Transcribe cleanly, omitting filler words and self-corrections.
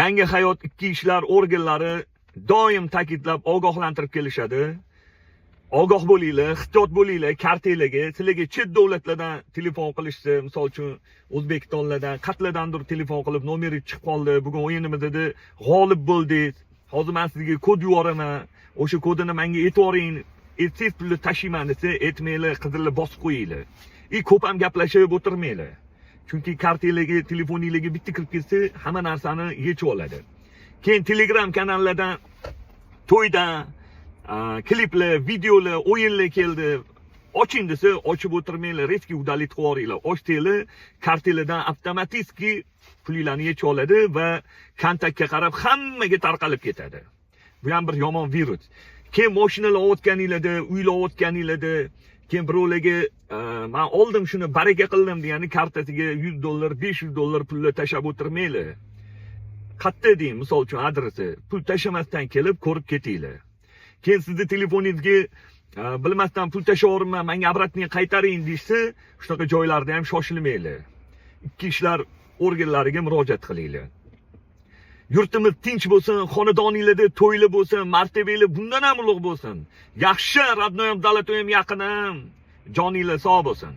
Yangi Hayot, ikki ishlar organlari doim ta'kidlab, ogohlantirib kelishadi. Ogoh bo'linglar, ehtiyot bo'linglar kartanglarga. Sizlarga chet davlatlardan telefon qilishdi, misol uchun, O'zbekistonlardan, qayerlardandir telefon qilib, nomeri chiqib qoldi, bugun o'yinimizda g'olib bo'ldingiz, hozir man sizga kod yuboraman, o'sha kodini menga aytvoring, aytsangiz, pulni tashiyman desa, aytmanglar, qizilni bosib qo'yinglar. И ko'p ham gaplashib o'tirmanglar, chunki kartanglarga, telefoninglarga bitta kirib ketsa, hamma narsani yechib oladi. Keyin Telegram kanallardan to'ydan kliplar, videolar, o'yinlar keldi, oching desa, ochib o'tirmanglar, резкий удалить qilib yuboringlar. Ochsanglar, kartanglardan avtomatik pulinglarni yechib oladi va kontaktga qarab hammaga tarqalib ketadi. Bu ham bir yomon virus. Keyin moshinalar olayotganinglarda, uylar olayotganinglarda, keyin birovlarga man oldim shuni, baraka qildim degani, kartasiga 100 dollar, 500 dollar pullar tashlab o'tirmanglar. Qayerda deng, misol uchun, adresi, pul tashlamasdan kelib ko'rib ketinglar. Keyin sizni telefoningizga bilmasdan pul tashlayapman, manga обратно qaytaring deyishsa, shunaqa joylarda ham shoshilmanglar, ikki ishlar organlariga murojaat qilinglar. Yurtimiz tinch bo'lsin, xonadoninglarda to'ylar bo'lsin, martabanglar bundan ham ulug' bo'lsin. Yaxshi, родной im, золотой im, yaqinim, joninglar sog' bo'lsin.